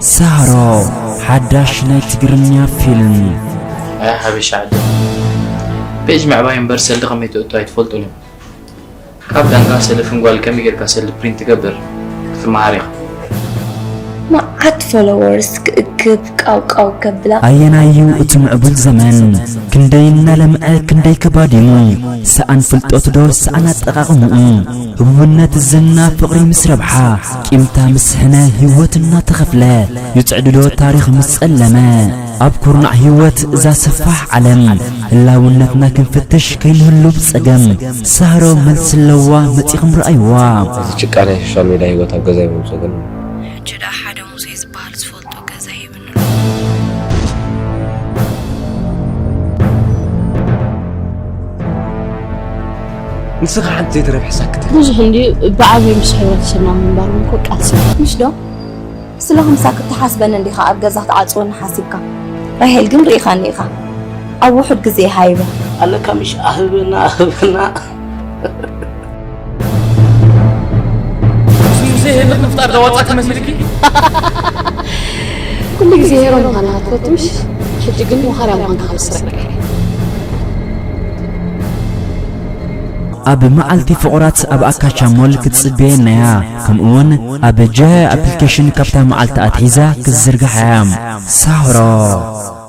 ሳህሮ ሓዳሽ ናይ ትግርኛ ፊልም። ኣያ ሓበሻ ዓዲ ፔጅ ምዕባይ እምበር ሰልዲ ከመይ ትእቱ ኣይትፈልጡን እዮም። ካብ ዳንጋ ሰልፍን ጓል ከመይ ጌርካ ሰልዲ ፕሪንት ትገብር ክትመሃር ኢኻ። መዓት ፎሎወርስ ክእክብ ቃውቃው ከብላ። ኣየናዩ እቲ ምዕቡል ዘመን? ክንደይ እናለምዐ ክንደይ ከባዲሙ፣ ሰኣን ፍልጠቱ ዶ ሰኣን ኣጠቓቕምኡ? ህቡብነት ዝና ፍቕሪ ምስ ረብሓ፣ ቂምታ ምስ ሕነ ህይወት እናተኸፍለ፣ ይጽዕድዶ ታሪኽ ምስ ጸለመ? ኣብ ኩርናዕ ህይወት እዛ ሰፋሕ ዓለም፣ ህላውነትና ክንፍትሽ ከይንህሉ ብጸገም፣ ሳህሮ መልሲ ኣለዋ መጺኹም ረኣይዋ። እዚ ጭቃ ናይ ሶሻል ሜድያ ህይወት ኣብ ገዛ ይመምሶ ግን ሕጂ ደኣ ሓደ ሙሴ ዝበሃል ዝፈልጦ ገዛ ሂብኒ። ንስኻ ሓንቲ ዘይተረፍ ሕሳክት ብዙሕ እንዲ ብዓብዩ ምስ ሕብረተሰብና ምንባር እውን እኮ ቃልሲ እዩ። ምሽ ዶ? ስለኹም ሳክት ትሓስበኒ እንዲኻ ኣብ ገዛ ትዓጽወኒ ሓሲብካ። ራሄል ግን ርኢኻኒ ኢኻ። ኣብ ውሑድ ግዜ ሃይበ። ኣለካ ምሽ ኣህብና ኣህብና ሙሴ ሄኖክ ምፍጣር ዘዋጻ ትመስልኪ? ኩሉ ግዜ ሄሮ ምዃንካ ትፈቱ ምሽ? ሕጂ ግን ወኻርያ ምዃንካ ክብስረካ እየ። ኣብ መዓልቲ ፍቑራት ኣብ ኣካቻ ሞል ክትጽበየና እያ። ከምኡውን ኣብ ጀሀ ኣፕሊኬሽን ካብታ መዓልቲ ኣትሒዛ ክትዝርጋሕ እያ። ሳህሮ።